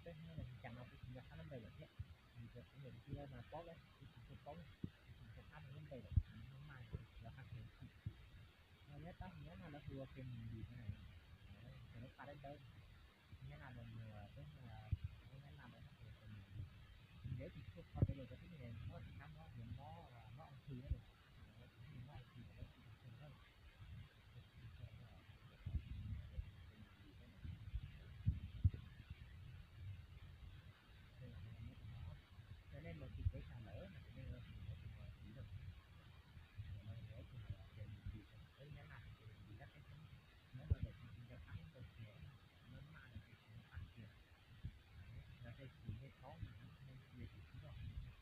Peb Hmoob no cas no kuv tsis nco qab lub npe lawm thiab, vim tias kuv niam txiv mas paub lawm, kuv tsis tshua paub, kuv tsis nco qab lub npe lawm, kuv maj maj kuv tsis nco qab kiag li. Nyob tab nyob no lawv hu ua ke mus ntis no, ces lawv paj dawb dawb. Nyob no los mus peb, peb nyob no lawv hu ua ke mus ntis. Nws yog ib tug tshuaj kho peb lus rau tib neeg mob tsis kab mob, yog mob, mob ung thư na, mob ung thư lawv hu ua ke na. Yog nej mus tim peb sab lawm no ces nej yuav tus mus tiv lawm. Tus no yog ib tug tias mus ntis, peb nyob no ces ntis dab teb xwb, nyob no ces tsis nco qab lub npe tiag, nyob maj no ces tsis nco qab tiag. Yog tej tus nej paub mas nej cia tus xwb os.